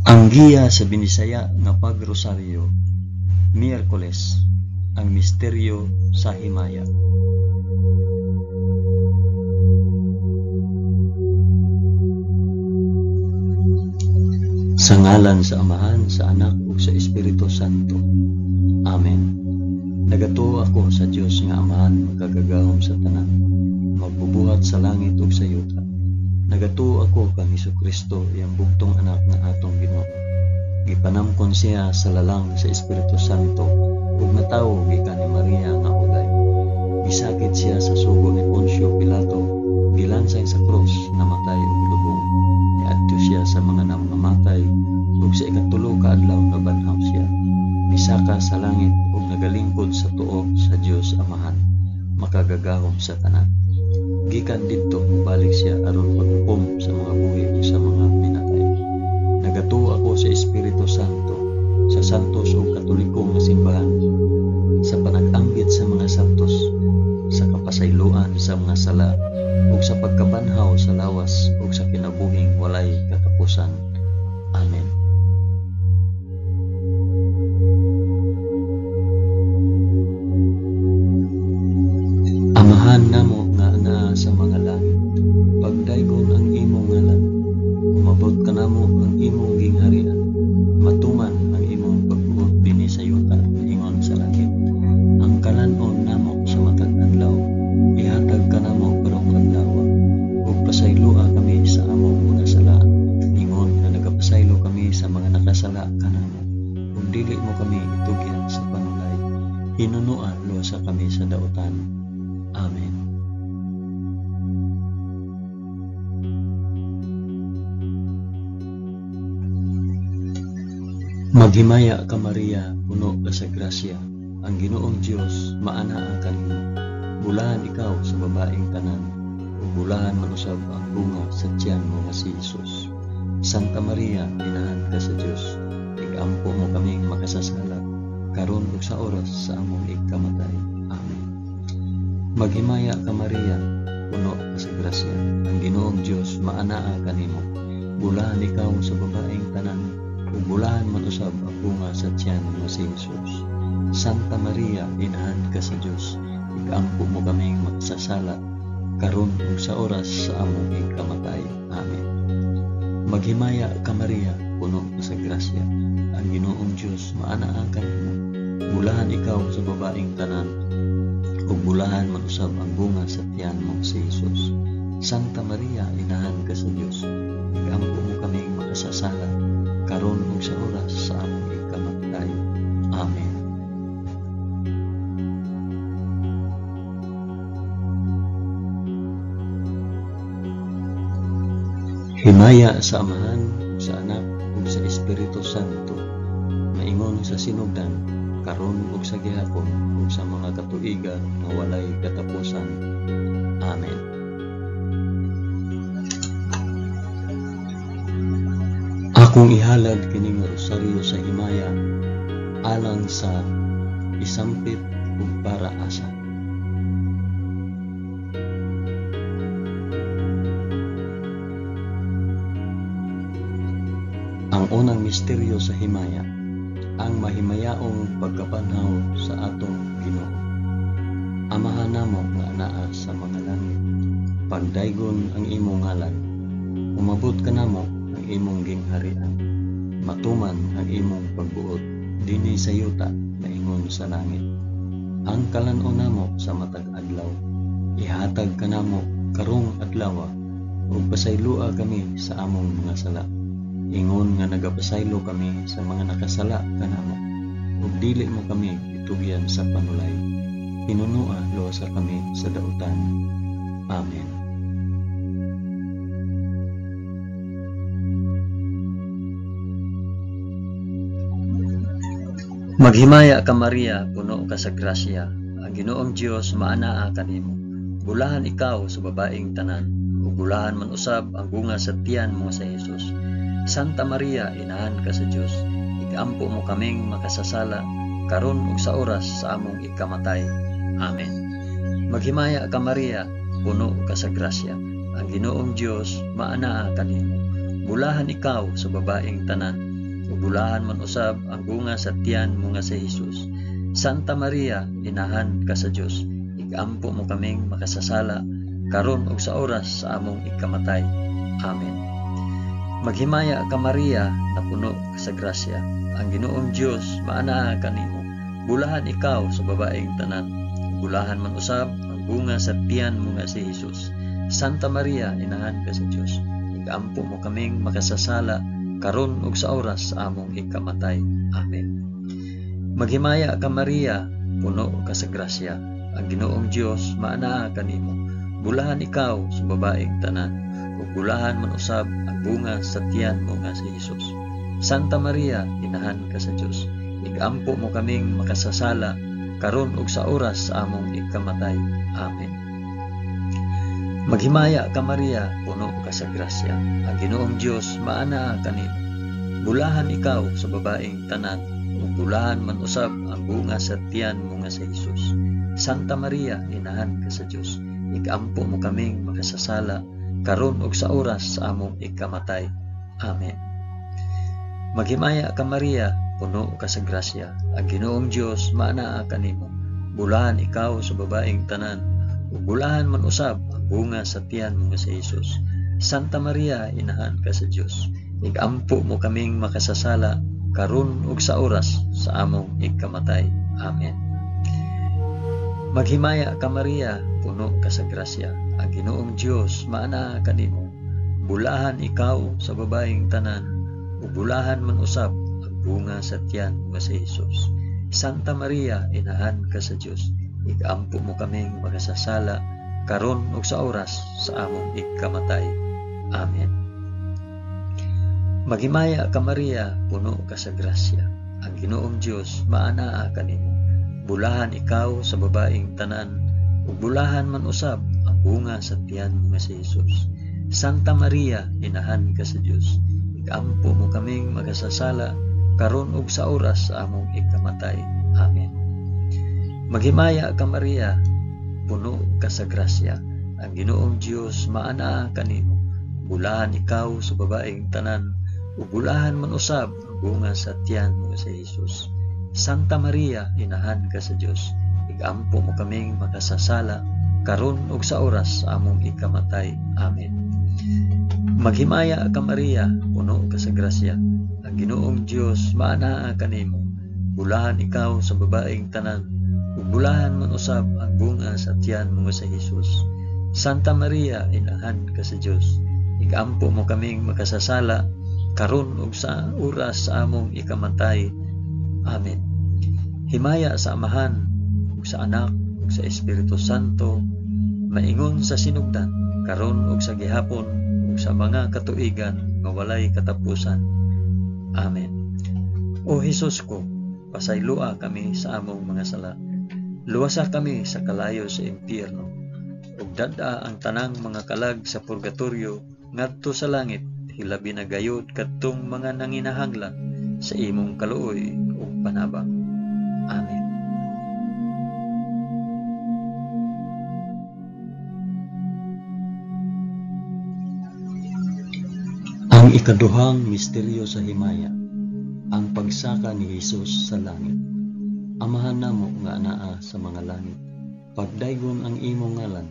Ang giya sa Binisaya nga pagrosaryo, Miyerkules, ang misteryo sa himaya. Sa ngalan sa Amahan, sa Anak ug sa Espiritu Santo. Amen. Nagatuo ako sa Dios nga Amahan, makagagahom sa tanan, magbubuhat sa langit ug sa yuta. Nagatuo ako kang Hesukristo, iyang bugtong anak nga atong Ginoo. Gipanamkon siya sa lalang sa Espiritu Santo ug natawo gikan ni Maria nga uday. Gisakit siya sa sugo ni Poncio Pilato, gilansay sa krus, namatay ug gilubong. Niadto siya sa mga namamatay ug sa ikatulo ka adlaw nabanhaw siya. Misaka sa langit ug nagalingkod sa tuo sa Dios Amahan, makagagahom sa tanan. Gikan didto mobalik siya aron paghukom sa mga buhi ug sa mga pinatay. Nagatuo ako sa Espiritu Santo, sa santos ug katoliko nga simbahan, sa panag-ambit sa mga santos, sa kapasayloan sa mga sala, ug sa pagkabanhaw sa lawas ug sa kinabuhing walay katapusan. Amen. Amahan namo nga naa sa mga langit, pagdaygon ang imong ngalan, umabot kanamo ang imong gingharian, matuman ang imong pagbuot dinhi sa yuta ingon sa langit. Ang kalan-on namo sa matag adlaw, ihatag kanamo karong adlaw, ug pasayloa kami sa among mga sala, ingon nga nagapasaylo kami sa mga nakasala kanamo, ug dili mo kami itugyan sa panulay, hinunoa luwasa kami sa dautan. Amen. Maghimaya ka Maria, puno ka sa grasya, ang Ginoong Dios maanaa kanimo. Bulahan ikaw sa babaeng tanan, ug bulahan man usab ang bunga sa tiyan mo nga si Jesus. Santa Maria, inahan ka sa Dios, igampo mo kaming makasasala, karon ug sa oras sa among ikamatay. Amen. Maghimaya ka Maria, puno ka sa grasya, ang Ginoong Dios maanaa kanimo. Bulahan ikaw sa babaeng tanan, ug bulahan man usab ang bunga sa tiyan mo si Jesus. Santa Maria, inahan ka sa Dios, ikampo mo kaming makasasala, karon ug sa oras sa among ikamatay. Amen. Maghimaya ka Maria, puno ka sa grasya, ang Ginoong Dios maanaa kanimo. Bulahan ikaw sa babaeng tanan, ug bulahan man usab ang bunga sa tiyan mo si Jesus. Santa Maria, inahan ka sa Dios, ikampo mo kaming makasasala, karon ug sa oras sa among ikamatay. Amen. Himaya sa Amahan, sa Anak, ug sa Espiritu Santo, maingon sa sinugdan, karon ug sa gihapon, ug sa mga katuigan nga walay katapusan. Amen. Akong ihalad kining rosaryo sa himaya alang sa isampit ug para asa. Ang unang misteryo sa himaya, ang mahimayaong pagkabanhaw sa atong Ginoo. Amahan namo nga anaa sa mga langit, pagdaygon ang imong ngalan, umabot kanamo ang imong gingharian, matuman ang imong pagbuot dinhi sa yuta maingon sa langit. Ang kalan-on namo sa matag adlaw, ihatag kanamo karong adlaw, ug pasayloa kami sa among mga sala, ingon nga nagapasaylo kami sa mga nakasala kanamo, ug dili mo kami itugyan sa panulay, hinunoa luwasa kami sa dautan. Amen. Maghimaya ka Maria, puno ka sa grasya, ang Ginoong Dios maanaa kanimo. Bulahan ikaw sa babaeng tanan, ug bulahan man usab ang bunga sa tiyan mo sa Jesus. Santa Maria, inahan ka sa Dios, ikampo mo kaming makasasala, karon ug sa oras sa among ikamatay. Amen. Maghimaya ka Maria, puno ka sa grasya, ang Ginoong Dios maanaa kanimo. Bulahan ikaw sa babaeng tanan, ug bulahan man usab ang bunga sa tiyan mo nga si Hesus. Santa Maria, inahan ka sa Dios, igampo mo kaming makasasala karon ug sa oras sa among ikamatay. Amen. Maghimaya ka Maria, napuno ka sa grasya. Ang Ginoong Dios maanaa kanimo. Bulahan ikaw sa babaeng tanan. Bulahan man usab ang bunga sa tiyan mo nga si Hesus. Santa Maria, inahan ka sa Dios, igampo mo kaming makasasala karon ug sa oras sa among ikamatay. Amen. Maghimaya ka Maria, puno ka sa grasya. Ang Ginoong Dios maanaa kanimo. Bulahan ikaw sa babaeng tanan, ug bulahan man usab ang bunga sa tiyan mo nga si Hesus. Santa Maria, inahan ka sa Dios, igampo mo kaming makasasala karon ug sa oras sa among ikamatay. Amen. Maghimaya ka Maria, puno ka sa grasya. Ang Ginoong Dios maanaa kanimo. Bulahan ikaw sa babaeng tanan, ug bulahan man usab ang bunga sa tiyan mo nga si Hesus. Santa Maria, inahan ka sa Dios, igampo mo kaming makasasala karon ug sa oras sa among ikamatay. Amen. Maghimaya ka Maria, puno ka sa grasya. Ang Ginoong Dios maanaa kanimo. Bulahan ikaw sa babaeng tanan, ug bulahan man usab ang bunga sa tiyan mo nga si Hesus. Santa Maria, inahan ka sa Dios, igampo mo kaming makasasala karon ug sa oras sa among ikamatay. Amen. Maghimaya ka Maria, puno ka sa grasya. Ang Ginoong Dios maanaa kanimo. Bulahan ikaw sa babaeng tanan, ug bulahan man usab ang bunga sa tiyan mo nga si Hesus. Santa Maria, inahan ka sa Dios, igampo mo kaming makasasala karon ug sa oras sa among ikamatay. Amen. Maghimaya ka Maria, puno ka sa grasya. Ang Ginoong Dios maanaa kanimo. Bulahan ikaw sa babaeng tanan, ug bulahan man usab ang bunga sa tiyan mo nga si Hesus. Santa Maria, inahan ka sa Dios, igampo mo kaming makasasala karon ug sa oras sa among ikamatay. Amen. Maghimaya ka Maria, puno ka sa grasya. Ang Ginoong Dios maanaa kanimo. Bulahan ikaw sa babaeng tanan, ug bulahan man usab ang bunga sa tiyan mo nga si Hesus. Santa Maria, inahan ka sa Dios, igampo mo kaming makasasala karon ug sa oras sa among ikamatay. Amen. Maghimaya ka Maria, puno ka sa grasya. Ang Ginoong Dios maanaa kanimo. Bulahan ikaw sa babaeng tanan, ug bulahan man usab ang bunga sa tiyan mo nga si Hesus. Santa Maria, inahan ka sa Dios, igampo mo kaming makasasala karon ug sa oras sa among ikamatay. Amen. Himaya sa Amahan ug sa Anak ug sa Espiritu Santo, maingon sa sinugdan, karon ug sa gihapon ug sa mga katuigan nga walay katapusan. Amen. O Hesus ko, pasayloa kami sa among mga sala. Luwasa kami sa kalayo sa impyerno, ug dad-a ang tanang mga kalag sa purgatorio ngadto sa langit, hilabi na gayud kadtong mga nanginahanglan sa imong kaluoy ug panabang. Amen. Ang ikaduhang misteryo sa himaya, ang pagsaka ni Hesus sa langit. Amahan namo nga anaa sa mga langit, pagdaygon ang imong ngalan,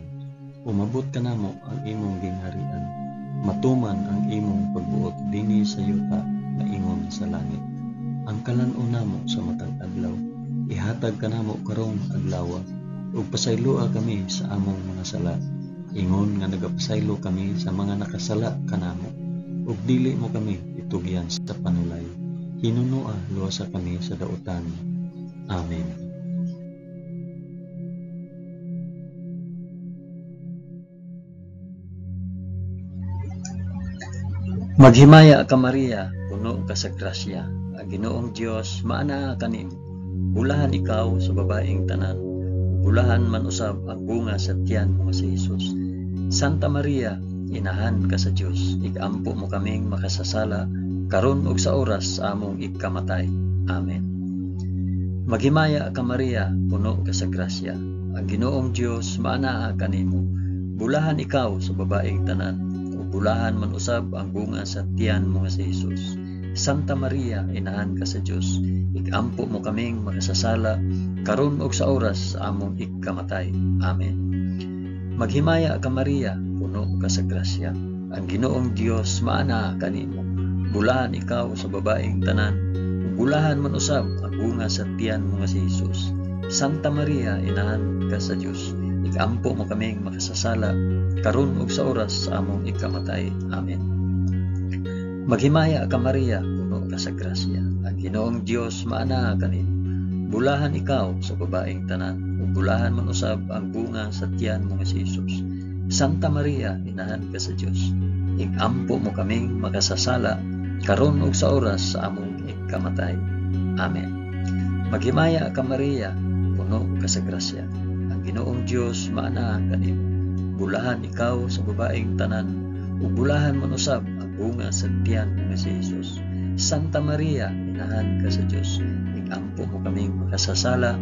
umabot kanamo ang imong gingharian, matuman ang imong pagbuot dinhi sa yuta maingon sa langit. Ang kalan-on namo sa matag adlaw, ihatag kanamo karong adlawa, ug pasayloa kami sa among mga sala, ingon nga nagapasaylo kami sa mga nakasala kanamo, ug dili mo kami itugyan sa panulay. Hinunoa luwasa kami sa dautan. Amen. Maghimaya ka Maria, puno ka sa grasya. Ang Ginoong Dios maanaa kanimo. Bulahan ikaw sa babaeng tanan, bulahan man usab ang bunga sa tiyan mo nga si Hesus. Santa Maria, inahan ka sa Dios, igampo mo kaming makasasala karon ug sa oras sa among ikamatay. Amen. Maghimaya ka Maria, puno ka sa grasya. Ang Ginoong Dios maanaa kanimo. Bulahan ikaw sa babaeng tanan, ug bulahan man usab ang bunga sa tiyan mo nga si Hesus. Santa Maria, inahan ka sa Dios, ikampo mo kaming makasasala karon ug sa oras sa among ikamatay. Amen. Maghimaya ka Maria, puno ka sa grasya. Ang Ginoong Dios maanaa kanimo. Bulahan ikaw sa babaeng tanan, ug bulahan man usab ang bunga sa tiyan mo nga si Hesus. Santa Maria, inahan ka sa Dios, ikampo mo kaming makasasala karon ug sa oras sa among ikamatay. Amen. Maghimaya ka Maria, puno ka sa grasya. Ang Ginoong Dios maanaa kanimo. Bulahan ikaw sa babaeng tanan, ug bulahan man usab ang bunga sa tiyan mo nga si Hesus. Santa Maria, inahan ka sa Dios, ikampo mo kaming makasasala karon ug sa oras sa among ikamatay. Amen. Maghimaya ka Maria, puno ka sa grasya. Ang Ginoong Dios maanaa kanimo. Bulahan ikaw sa babaeng tanan, ug bulahan man usab ang bunga sa tiyan mo nga si Hesus. Santa Maria, inahan ka sa Dios, ikampo mo kaming makasasala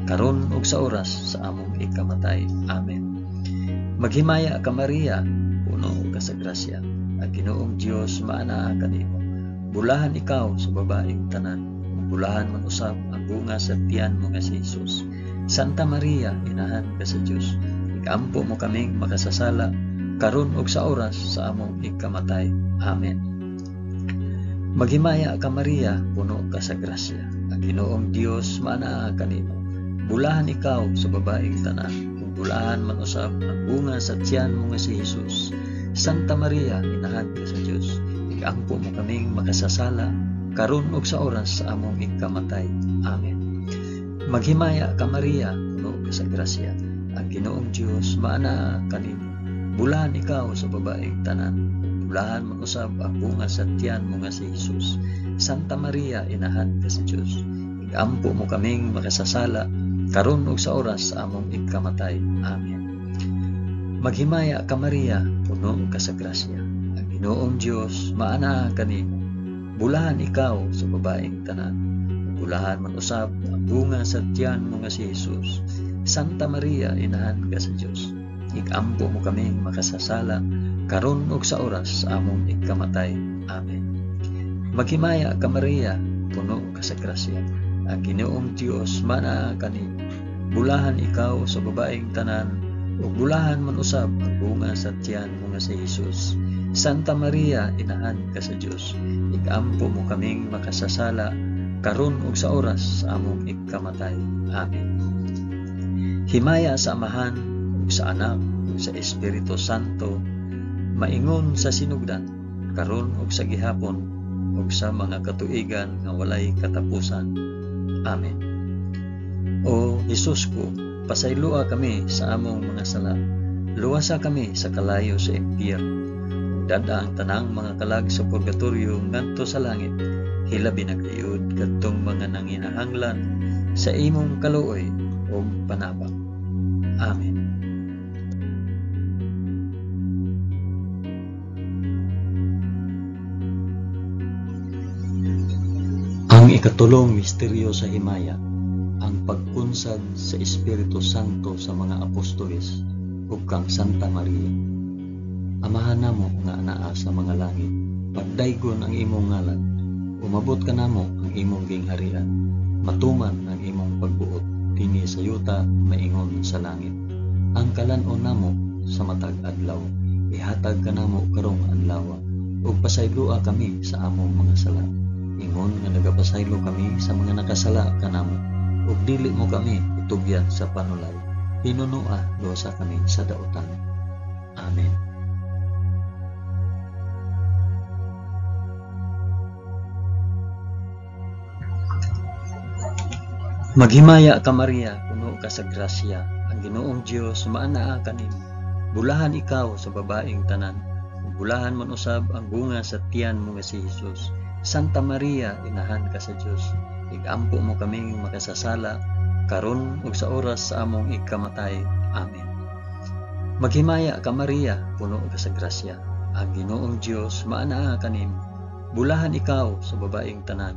karon ug sa oras sa among ikamatay. Amen. Maghimaya ka Maria, puno ka sa grasya. Ang Ginoong Dios maanaa kanimo. Bulahan ikaw sa babaeng tanan, ug bulahan man usab ang bunga sa tiyan mo nga si Hesus. Santa Maria, inahan ka sa Dios, ikampo mo kaming makasasala karon ug sa oras sa among ikamatay. Amen. Maghimaya ka Maria, puno ka sa grasya. Ang Ginoong Dios maanaa kanimo. Bulahan ikaw sa babaeng tanan, ug bulahan man usab ang bunga sa tiyan mo nga si Hesus. Santa Maria, inahan ka sa Dios, ikampo mo kaming makasasala karon ug sa oras sa among ikamatay. Amen. Maghimaya ka Maria, puno ka sa grasya. Ang Ginoong Dios maanaa kanimo. Bulahan ikaw sa babaeng tanan, ug bulahan man usab ang bunga sa tiyan mo nga si Hesus. Santa Maria, inahan ka sa Dios, ikampo mo kaming makasasala karon ug sa oras sa among ikamatay. Amen. Maghimaya ka Maria, puno ka sa grasya. Ang Ginoong Dios maanaa kanimo. Bulahan ikaw sa babaeng tanan, ug bulahan man usab ang bunga sa tiyan mo nga si Hesus. Santa Maria, inahan ka sa Dios, ikampo mo kaming makasasala karon ug sa oras sa among ikamatay. Amen. Maghimaya ka Maria, puno ka sa grasya. Ang Ginoong Dios maanaa kanimo. Bulahan ikaw sa babaeng tanan, ug bulahan man usab ang bunga sa tiyan mo nga si Hesus. Santa Maria, inahan ka sa Dios, ikampo mo kaming makasasala karon ug sa oras sa among ikamatay. Amen. Himaya sa Amahan ug sa Anak ug sa Espiritu Santo, maingon sa sinugdan, karon ug sa gihapon ug sa mga katuigan nga walay katapusan. Amen. O Hesus ko, pasayloa kami sa among mga sala. Luwasa kami sa kalayo sa impyerno. Ug dad-a ang tanang mga kalag sa purgatorio ngadto sa langit. Hilabi na gayud kadtong mga nanginahanglan sa imong kaluoy ug panabang. Amen. Ang ikatulong misteryo sa himaya, ang pagkunsad sa Espiritu Santo sa mga apostoles ug kang Santa Maria. Amahan namo nga anaa sa mga langit, pagdaygon ang imong ngalan, umabot kanamo ang imong gingharian, matuman ang imong pagbuot dinhi sa yuta maingon sa langit. Ang kalan-on namo sa matag adlaw, ihatag kanamo karong adlaw, ug pasayloa kami sa among mga sala, ingon nga nagapasaylo kami sa mga nakasala kanamo, ug dili mo kami itugyan sa panulay, hinunoa luwasa kami sa dautan. Amen. Maghimaya ka Maria, puno ka sa grasya, ang Ginoong Dios maanaa kanimo. Bulahan ikaw sa babaeng tanan, ug bulahan man usab ang bunga sa tiyan mo nga si Hesus. Santa Maria, inahan ka sa Dios, igampo mo kaming makasasala karon ug sa oras sa among ikamatay. Amen. Maghimaya ka Maria, puno ka sa grasya, ang Ginoong Dios maanaa kanimo. Bulahan ikaw sa babaeng tanan,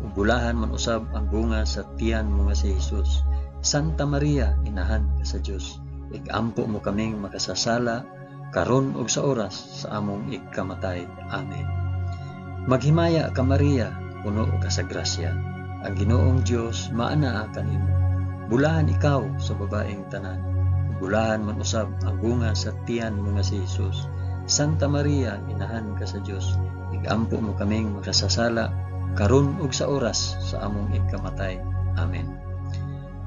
ug bulahan man usab ang bunga sa tiyan mo nga si Hesus. Santa Maria, inahan ka sa Dios, igampo mo kaming makasasala karon ug sa oras sa among ikamatay. Amen. Maghimaya ka Maria, puno ka sa grasya. Ang Ginoong Dios maanaa kanimo. Bulahan ikaw sa babaeng tanan. Bulahan man usab ang bunga sa tiyan mo nga si Jesus. Santa Maria, inahan ka sa Dios. Igampo mo kaming makasasala karon ug sa oras sa among ikamatay. Amen.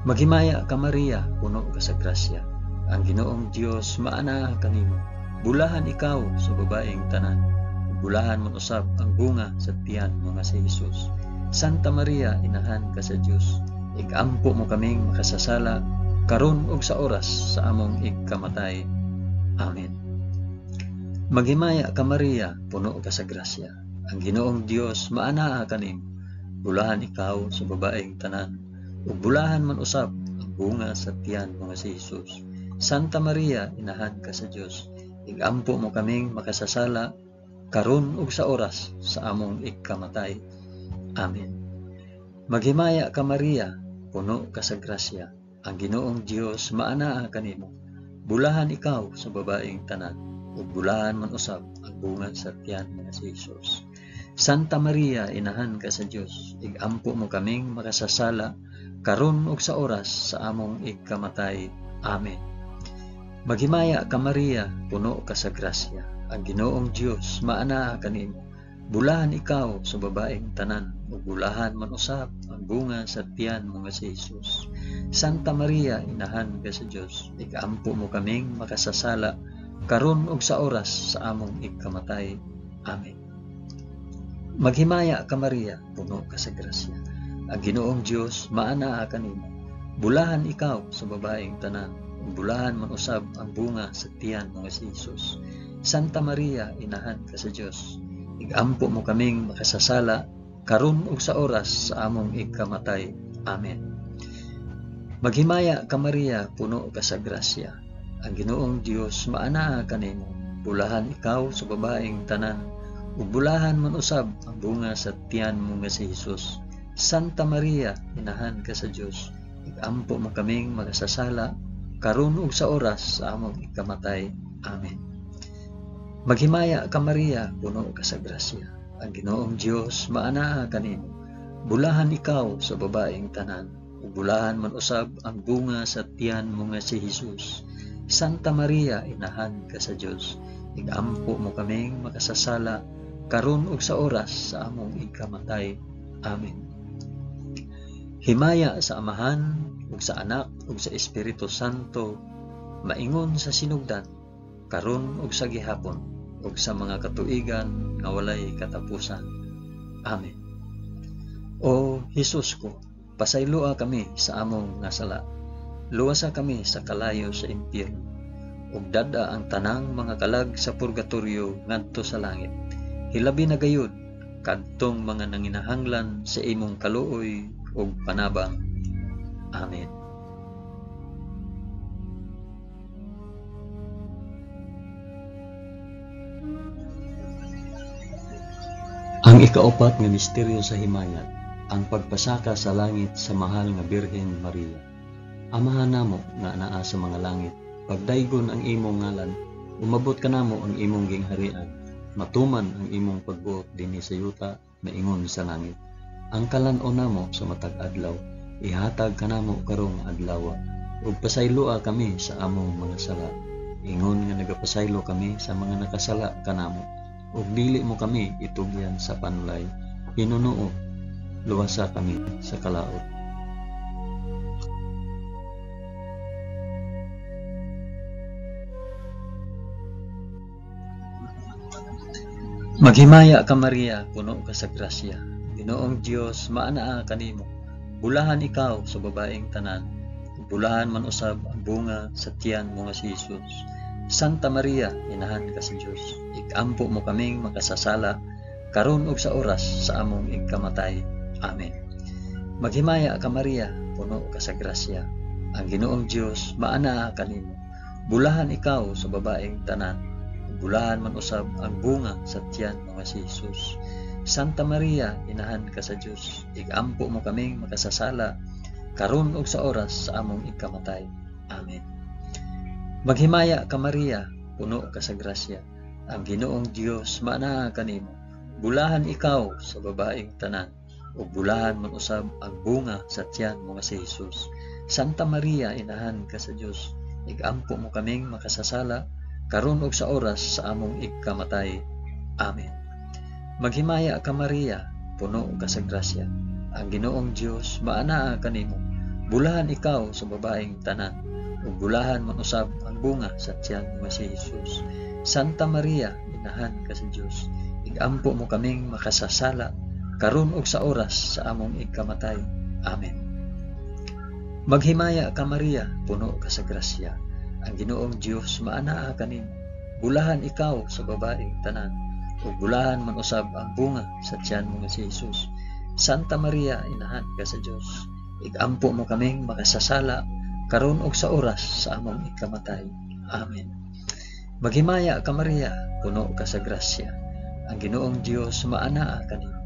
Maghimaya ka Maria, puno ka sa grasya. Ang Ginoong Dios maanaa kanimo. Bulahan ikaw sa babaeng tanan. Bulahan man usab ang bunga sa tiyan mo nga si Jesus. Santa Maria, inahan ka sa Dios. Igampo mo kaming makasasala karon ug sa oras sa among ikamatay. Amen. Maghimaya ka Maria, puno ka sa grasya. Ang Ginoong Dios maanaa kanimo. Bulahan ikaw sa babaeng tanan. Ug bulahan man usab ang bunga sa tiyan mo nga si Jesus. Santa Maria, inahan ka sa Dios. Igampo mo kaming makasasala karon ug sa oras sa among ikamatay. Amen. Maghimaya ka Maria, puno ka sa grasya. Ang Ginoong Dios maanaa kanimo. Bulahan ikaw sa babaeng tanan, ug bulahan man usab ang bunga sa tiyan mo nga si Jesus. Santa Maria, inahan ka sa Dios. Igampo mo kaming makasasala karon ug sa oras sa among ikamatay. Amen. Maghimaya ka Maria, puno ka sa grasya. Ang Ginoong Dios maanaa kanimo. Bulahan ikaw sa babaeng tanan, ug bulahan man usab ang bunga sa tiyan mo nga si Jesus. Santa Maria, inahan ka sa Dios. Igampo mo kaming makasasala karon ug sa oras sa among ikamatay. Amen. Maghimaya ka Maria, puno ka sa grasya. Ang Ginoong Dios maanaa kanimo. Bulahan ikaw sa babaeng tanan, ug bulahan man usab ang bunga sa tiyan mo nga si Jesus. Santa Maria, inahan ka sa Dios. Igampo mo kaming makasasala karon ug sa oras sa among ikamatay. Amen. Maghimaya ka Maria, puno ka sa grasya. Ang Ginoong Dios maanaa kanimo. Bulahan ikaw sa babaeng tanan, ug bulahan man usab ang bunga sa tiyan mo nga si Jesus. Santa Maria, inahan ka sa Dios. Igampo mo kaming makasasala karon ug sa oras sa among ikamatay. Amen. Maghimaya ka Maria, puno ka sa grasya. Ang Ginoong Dios maanaa kanimo. Bulahan ikaw sa babaeng tanan, ug bulahan man usab ang bunga sa tiyan mo nga si Jesus. Santa Maria, inahan ka sa Dios. Igampo mo kaming makasasala karon ug sa oras sa among ikamatay. Amen. Himaya sa Amahan ug sa Anak ug sa Espiritu Santo, maingon sa sinugdan, karon ug sa gihapon, ug sa mga katuigan nga walay katapusan. Amen. O Hesus ko, pasayloa kami sa among nga sala. Luwasa kami sa kalayo sa impyerno, ug dad-a ang tanang mga kalag sa purgatorio ngadto sa langit. Hilabi na gayud kadtong mga nanginahanglan sa imong kaluoy ug panabang. Amen. Ang ikaapat nga misteryo sa himaya, ang pagpasaka sa langit sa mahal nga Birhen Maria. Amahan namo nga anaa sa mga langit, pagdaygon ang imong ngalan, umabot kanamo ang imong gingharian, matuman ang imong pagbuot dinhi sa yuta maingon sa langit. Ang kalan-on namo sa matag adlaw, ihatag kanamo karong adlaw, ug pasayloa kami sa among mga sala, ingon nga nagapasaylo kami sa mga nakasala kanamo, ug dili mo kami itugyan sa panulay, hinunuo, luwasa kami sa kalaot. Maghimaya ka Maria, puno ka sa grasya. Ginoong Dios maanaa kanimo. Bulahan ikaw sa babaeng tanan, bulahan man usab ang bunga sa tiyan mo nga si Jesus. Santa Maria, inahan ka sa Dios. Ikampo mo kaming makasasala karon ug sa oras sa among ikamatay. Amen. Maghimaya ka Maria, puno ka sa grasya. Ang Ginoong Dios maanaa kanimo. Bulahan ikaw sa babaeng tanan, bulahan man usab ang bunga sa tiyan mo nga si Jesus. Santa Maria, inahan ka sa Dios. Igampo mo kaming makasasala karon ug sa oras sa among ikamatay. Amen. Maghimaya ka Maria, puno ka sa grasya. Ang Ginoong Dios maanaa kanimo. Bulahan ikaw sa babaeng tanan, ug bulahan man usab ang bunga sa tiyan mo nga si Jesus. Santa Maria, inahan ka sa Dios, igampo mo kaming makasasala, karon ug sa oras sa among igkamatay. Amen. Maghimaya ka Maria, puno ka sa grasya. Ang Ginoong Dios maanaa kanimo. Bulahan ikaw sa babaeng tanan, ug bulahan man usab ang bunga sa tiyan mo nga si Jesus. Santa Maria, inahan ka sa Dios, igampo mo kaming makasasala, karon ug sa oras sa among igkamatay. Amen. Maghimaya ka Maria, puno ka sa grasya. Ang Ginoong Dios maanaa kanimo. Bulahan ikaw sa babaeng tanan, ug bulahan man usab ang bunga sa tiyan mo nga si Jesus. Santa Maria, inahan ka sa Dios, igampo mo kaming makasasala, karon ug sa oras sa among ikamatay. Amen. Maghimaya ka Maria, puno ka sa grasya. Ang Ginoong Dios maanaa kanimo.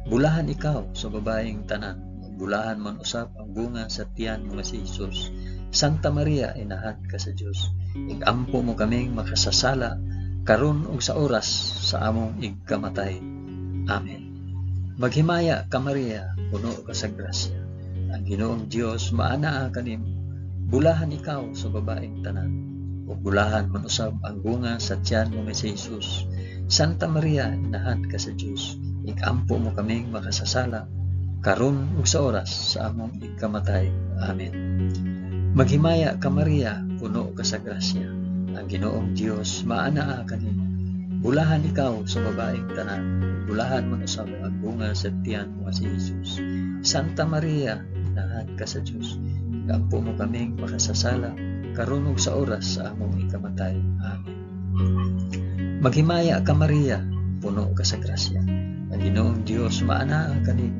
Bulahan ikaw sa babaeng tanan, ug bulahan man usab ang bunga sa tiyan mo nga si Jesus. Santa Maria, inahan ka sa Dios, igampo mo kaming makasasala, karon ug sa oras sa among igkamatay. Amen. Maghimaya ka Maria, puno ka sa grasya. Ang Ginoong Dios maanaa kanimo. Bulahan ikaw sa babaeng tanan, ug bulahan man usab ang bunga sa tiyan mo nga si Jesus. Santa Maria, inahan ka sa Dios, igampo mo kaming makasasala, karon ug sa oras sa among igkamatay. Amen. Maghimaya ka Maria, puno ka sa grasya. Ang Ginoong Dios maanaa kanimo. Bulahan ikaw sa babaeng tanan, bulahan man usab ang bunga sa tiyan mo nga si Jesus. Santa Maria, inahan ka sa Dios, igampo mo kaming makasasala, karon ug sa oras sa among ikamatay. Amen. Maghimaya ka Maria, puno ka sa grasya. Ang Ginoong Dios maanaa kanimo.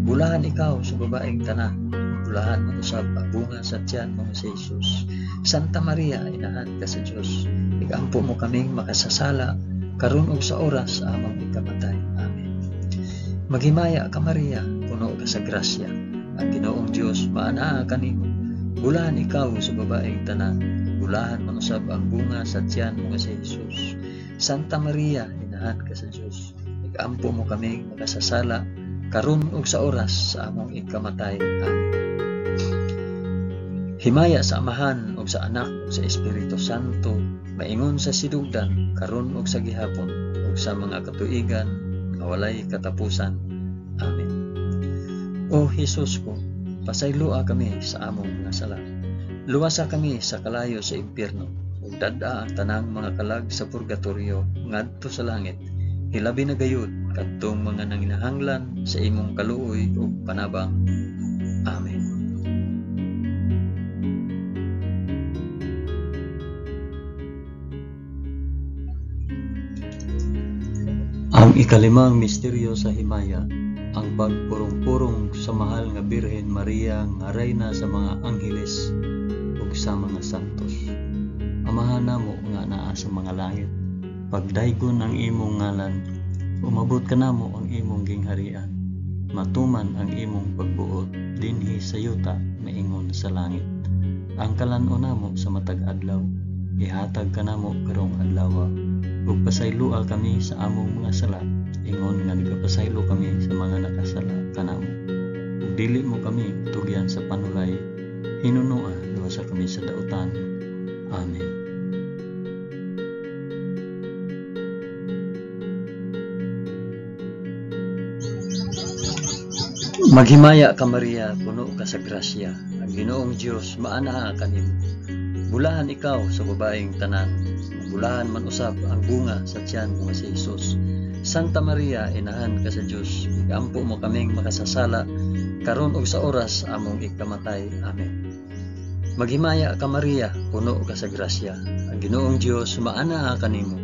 Bulahan ikaw sa babaeng tanan, bulahan man usab ang bunga sa tiyan mo nga si Jesus. Santa Maria, inahan ka sa Dios, igampo mo kaming makasasala, karon ug sa oras sa among ikamatay. Amen. Maghimaya ka Maria, puno ka sa grasya. Ang Ginoong Dios maanaa kanimo. Bulahan ikaw sa babaeng tanan, bulahan man usab ang bunga sa tiyan mo nga si Jesus. Santa Maria, inahan ka sa Dios, igampo mo kaming makasasala, karon ug sa oras sa among ikamatay. Amen. Himaya sa Amahan ug sa Anak ug sa Espiritu Santo, maingon sa sinugdan, karon ug sa gihapon, ug sa mga katuigan nga walay katapusan. Amen. O Hesus ko, pasayloa kami sa among mga sala. Luwasa kami sa kalayo sa impyerno, ug dad-a ang tanang mga kalag sa purgatorio ngadto sa langit. Hilabi na gayud kadtong mga nanginahanglan sa imong kaluoy ug panabang. Amen. Ang ikalimang misteryo sa himaya, ang pagpurong-purong sa mahal nga Birhen Maria nga reyna sa mga angheles ug sa mga santos. Amahan namo nga naa sa mga langit, pagdaygon ang imong ngalan, umabot kanamo ang imong gingharian, matuman ang imong pagbuot dinhi sa yuta maingon sa langit. Ang kalan-on namo sa matag adlaw, ihatag kanamo karong adlawa, ug pasayloa kami sa among mga sala, ingon nga nagapasaylo kami sa mga nakasala kanamo. Ug dili mo kami tugyan sa panulay, hinunoa luwasa kami sa dautan. Amen. Maghimaya ka Maria, puno ka sa grasya. Ang Ginoong Dios maanaa kanimo. Bulahan ikaw sa babaeng tanan, bulahan man usab ang bunga sa tiyan mo nga si Jesus. Santa Maria, inahan ka sa Dios, igampo mo kaming makasasala, karon ug sa oras among ikamatay. Amen. Maghimaya ka Maria, puno ka sa grasya. Ang Ginoong Dios maanaa kanimo.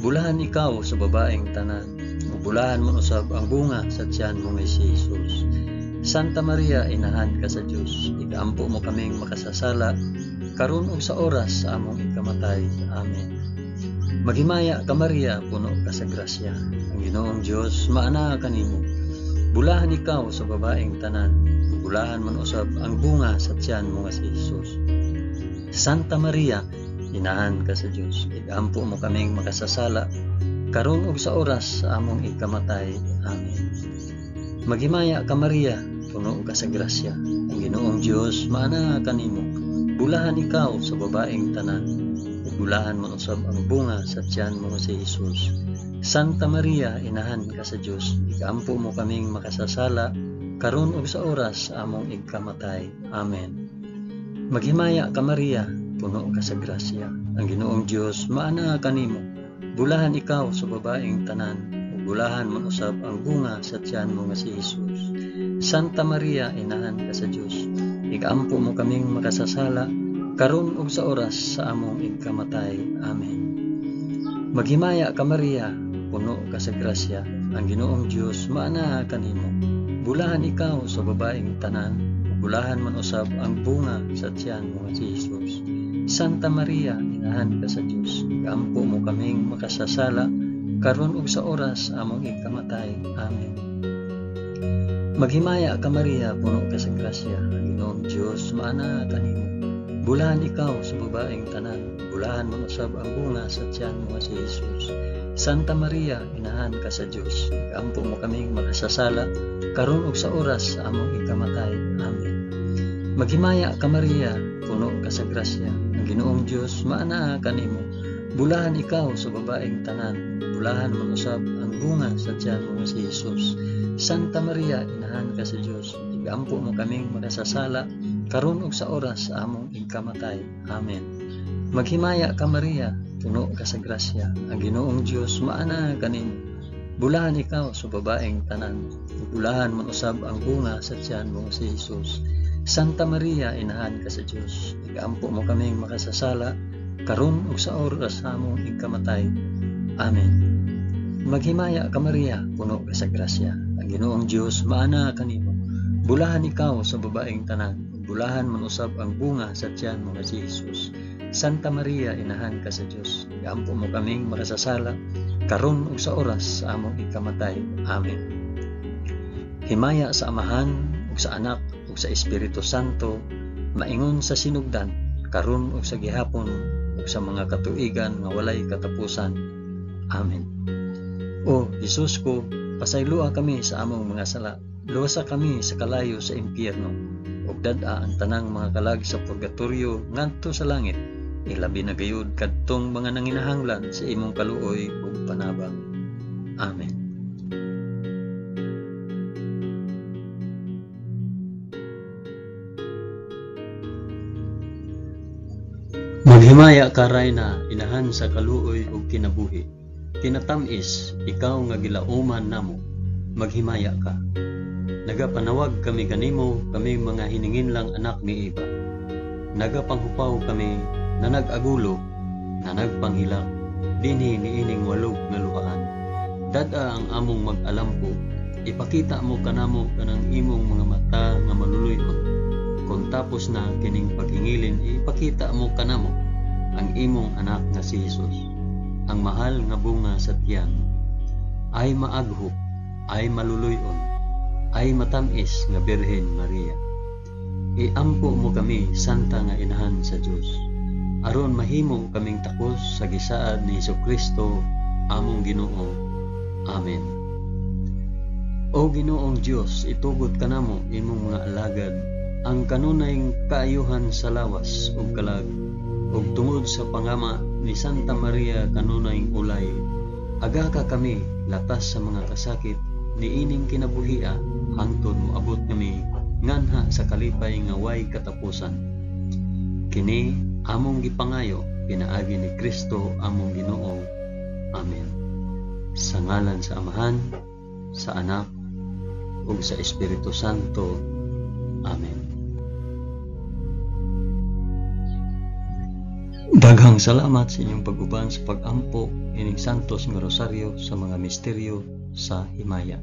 Bulahan ikaw sa babaeng tanan, ug bulahan man usab ang bunga sa tiyan mo nga si Jesus. Santa Maria, inahan ka sa Dios, igampo mo kaming makasasala, karon ug sa oras sa among ikamatay. Amen. Maghimaya ka Maria, puno ka sa grasya. Ang Ginoong Dios maanaa kanimo. Bulahan ikaw sa babaeng tanan, ug bulahan man usab ang bunga sa tiyan mo nga si Jesus. Santa Maria, inahan ka sa Dios, igampo mo kaming makasasala, karon ug sa oras sa among ikamatay. Amen. Maghimaya ka Maria, puno ka sa grasya, ang Ginoong Dios maanaa kanimo. Bulahan ikaw sa babaeng tanan, ug bulahan man usab ang bunga sa tiyan mo si Jesus. Santa Maria, inahan ka sa Dios, igaampo mo kaming makasasala, karon ug sa oras sa among igkamatay. Amen. Maghimaya ka Maria, puno ka sa grasya, ang Ginoong Dios maanaa kanimo. Bulahan ikaw sa babaeng tanan, ug bulahan man usab ang bunga sa tiyan mo nga si Jesus. Santa Maria, inahan ka sa Dios, igaampo mo kaming makasasala, karon ug sa oras sa among igkamatay. Amen. Maghimaya ka Maria, puno ka sa grasya, ang Ginoong Dios maanaa kanimo. Bulahan ikaw sa babaeng tanan, ug bulahan man usab ang bunga sa tiyan mo nga si Jesus. Santa Maria, inahan ka sa Dios, igaampo mo kaming makasasala, karon ug sa oras sa among ikamatay. Amen. Maghimaya ka Maria, puno ka sa grasya, ang Ginoong Dios maanaa kanimo. Bulahan ikaw sa babaeng tanan, bulahan man usab ang bunga sa tiyan mo nga si Jesus. Santa Maria, inahan ka sa Dios, igaampo mo kaming makasasala, karon ug sa oras sa among ikamatay. Amen. Maghimaya ka Maria, puno ka sa grasya, ang Ginoong Dios maanaa kanimo. Bulahan ikaw sa babaeng tanan, bulahan man usab ang bunga sa tiyan mo nga si Jesus. Santa Maria, inahan ka sa Dios, igaampo mo kaming makasasala, karon ug sa oras sa among ikamatay. Amen. Maghimaya ka Maria, puno ka sa grasya, ang Ginoong Dios maanaa kanimo. Bulahan ikaw sa babaeng tanan, bulahan man usab ang bunga sa tiyan mo si Jesus. Santa Maria, inahan ka sa Dios, igaampo mo kaming makasasala, karon ug sa oras sa among ikamatay. Amen. Maghimaya ka Maria, puno ka sa grasya, ang Ginoong Dios maanaa kanimo. Bulahan ikaw sa babaeng tanan, bulahan man usab ang bunga sa tiyan mo nga si Jesus. Santa Maria, inahan ka sa Dios, igaampo mo kaming makasasala, karon ug sa oras sa among ikamatay. Amen. Himaya sa Amahan ug sa Anak ug sa Espiritu Santo, maingon sa sinugdan, karon ug sa gihapon ug sa mga katuigan nga walay katapusan. Amen. O Jesus ko, pasayloa kami sa among mga sala, luwasa kami sa kalayo sa impyerno, ug dad-a ang tanang mga kalag sa purgatorio ngadto sa langit, ilabi na gayud kadtong mga nanginahanglan sa imong kaluoy ug panabang. Amen. Maghimaya ka Rayna, inahan sa kaluoy ug kinabuhi. Kinatamis, ikaw nga gilauman namo, maghimaya ka. Nagapanawag kami kanimo, kami mga hininginlang anak ni Eva. Nagapanghupaw kami na nag-agulo, na nagpanghilak, dinhi niining walog nga luhaan. Dad-a ang among mag-alampo, ipakita mo kanamo kanang imong mga mata nga maluluy-on. Kung tapos na kining paghingilin, ipakita mo kanamo ang imong anak nga si Jesus, ang mahal nga bunga sa tiyan. Ay maaghop, ay maluluy-on, ay matamis nga Birhen Maria. Iampo mo kami, Santa nga Inahan sa Dios, aron mahimo kaming takos sa gisaad ni Hesukristo among Ginoo. Amen. O Ginoong Dios, itugot kanamo imong mga alagad ang kanunay kaayuhan sa lawas ug kalag, ug tungod sa pangama ni Santa Maria kanunay ulay, aga ka kami latas sa mga kasakit niining kinabuhia hangtod moabot kami nganha sa kalipay nga way katapusan. Kini among gipangayo pinaagi ni Kristo among Ginoo. Amen. Sa ngalan sa Amahan, sa Anak, ug sa Espiritu Santo. Amen. Daghang salamat sa inyong pag-uban sa pag-ampo ining Santos nga Rosaryo sa mga misteryo sa himaya.